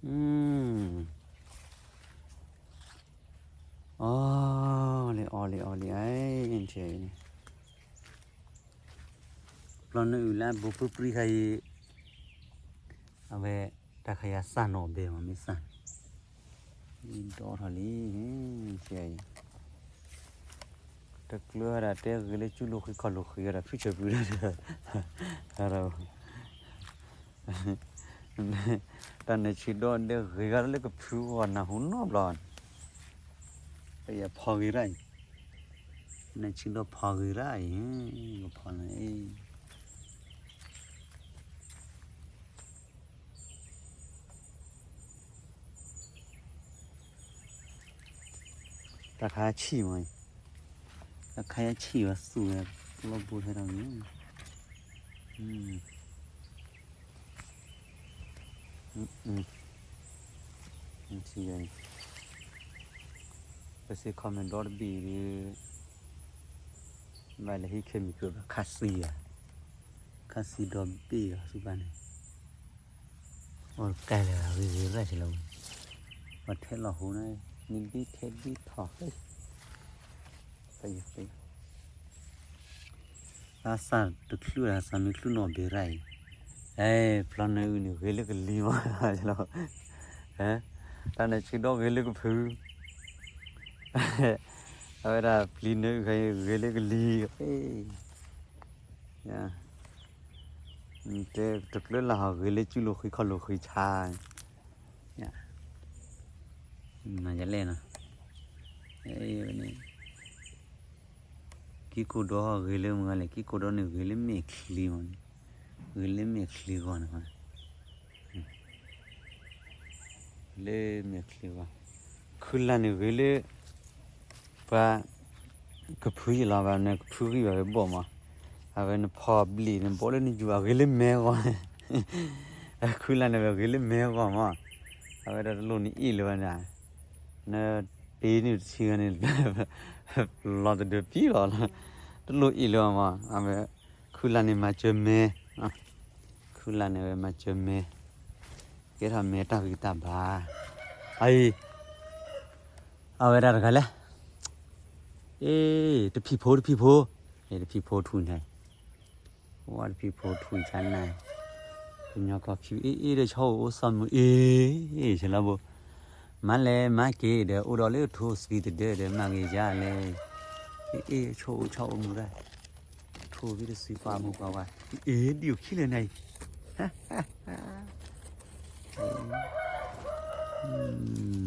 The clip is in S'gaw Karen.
အီၣ်လံ အီၣ်လံ အီၣ်လံ အံၤန့ၣ် ပျီနၢအုၣ်လၢအဘူးပှံၤပှံၤခါအံၤ, အဝဲတၢ်ခါယၤစၢ်နီၣ်ဘဲမး မ့ၢ်စၢ်န့ၣ်, ဒီထီၣ်လံ, အံၤ တကျၢၤဝဲဒၣ်တဲဂ့ၤလၢကၠူလိာ်ဃံခီၣ်လိာ်ဃံဝဲဒၣ် ဖုဆၢဖုလၢဒီး တၢ်နၢၤဆံးဒီဒဲဂ့ၤဂၤလၢကဖုဂီၢ်နၢ်ဟူနီတဘျီ, ပယဖီဂ့ၤရၣ်အံၤ, နၢၤဆံးဒီဖီဂ့ၤရၣ်အံၤ, ကဖီန့ၣ်အံၤ တၢ်ခါဆံၣ်မး, တၢ်ခါယါဆံၣ်ဝဲသူၣ်ဝဲ, လီၤဘိထဲတၢ်မံၤ, ပစ့ comment ဒီတဘ့ၣ်ဒီး ဘၣ်လဲၤဟံးခဲမံၤကၢၢ်ဘၣ် ခါဆံးဧါ, ခါဆံးဒီဘ့ၣ်အီၤ ဆူဘၣ်န့ၣ်, အိၣ်ကဲလဲၣ် ဂ့ၤဂ့ၤရၣ်ဆ့လီၤ, ပှၤထဲလီၤဟိန့ၣ် နဘ့ၣ်ထဲဘ့ၣ်ထီၣ်ဃ့, ပယဃ့ အစၢ်တချုးဒီး စၢ်မ့ၢ်ချုးနီၣ်ဘ့ၤရၣ်အံၤ, အဲ ဖျီနၢအုၣ်န့ၣ် ဂ့ၤလၢကလံၤမး, တၢ်နၢၤဆံးဒီဂ့ၤလၢကဖု, အဝဲဒၣ်ပျံၤနၢအုၣ်ခါအံၤ ဂ့ၤလၢကလံၤ, တဲတကျၢၤလၢဟီၣ်ဂ့ၤလၢကၠူလိာ်ဃံခီၣ်လိာ်ဃံဆါ, နလဲၣ်နီၤ, ကံၢ်ကိၢ်ဒီဂ့ၤလၢမုၢ်ဂၤလဲၣ်, ကံၢ်ကိၢ်ဒီန့ၣ် ဂ့ၤလၢမဲာ်ချံမး, ဂ့ၤလၢမဲာ်ချံဂီၢ်န့ၣ်, လၢမဲာ်ချံဂီၢ်, ခုလၢ်န့ၣ်ဂ့ၤလၢ ပှၤ ကဖုယလီၤဘၣ်န့ၣ် ကဖုဂံၢ်ဘၣ်ဝဲဘီၣ်မး, အဝဲနဖီဘျံးန့ၣ် ဘီၣ်လၢနယူၤအဂ့ၤလၢမဲာ်ဂီၢ်န့ၣ်, ခုလၢ်န့ၣ်ဝဲဂ့ၤလၢမဲာ်ဂီၢ်မး, အဝဲဒၣ်တလိၣ်နအ့ၣ်လၢၤဘၣ်န့ၣ်, နပ့ၤန့ၣ်တဆံဂၤန့ၣ် လီၤတဒၢးပံလီၤ, တလိၣ်အ့ၣ်လၢၤဘၣ်မး, အဝဲ ခုလၢ်န့ၣ်မၤစၢၤမဲာ်, ခုလၢ်န့ၣ်ဝဲမၤစၢၤမဲာ်, ကဲထီၣ်မဲာ်တၢ်ဂံၢ်တၢ်ဘါ, အအံၤ အဝဲဒၣ်တဂၤလဲၣ်, အ့ တဖံးဖိတဖံးဖိ, အ့ တဖံးဖိထူၣ်န့ၣ်, ဝဲတဖံးဖိထူၣ်ဆါန့ၣ်, ကညီကီၢ်ခံအ့ၣ်အ့ၣ်ဒီးဆီအိၣ်အိၣ်စီၤမုၢ်အ့ၣ်, ဆဲးလီၤဘိ, မၤလဲၤမၤက့ၤဒီး အိၣ်ဒီးလၢထိၣ်သံတဒၢဒီး မၤဂ့ၤယါလဲၣ်, အ့ၣ်အ့ၣ်ဆီအိၣ်ဆီအိၣ်မုၢ်ရၣ်, ထိၣ်သံတစုပှၤမုၢ်ပှၤဝါ, အ့ၣ်ဒံးအိၣ်ခံလဲၣ်န့ၣ်အံၤ အံၤ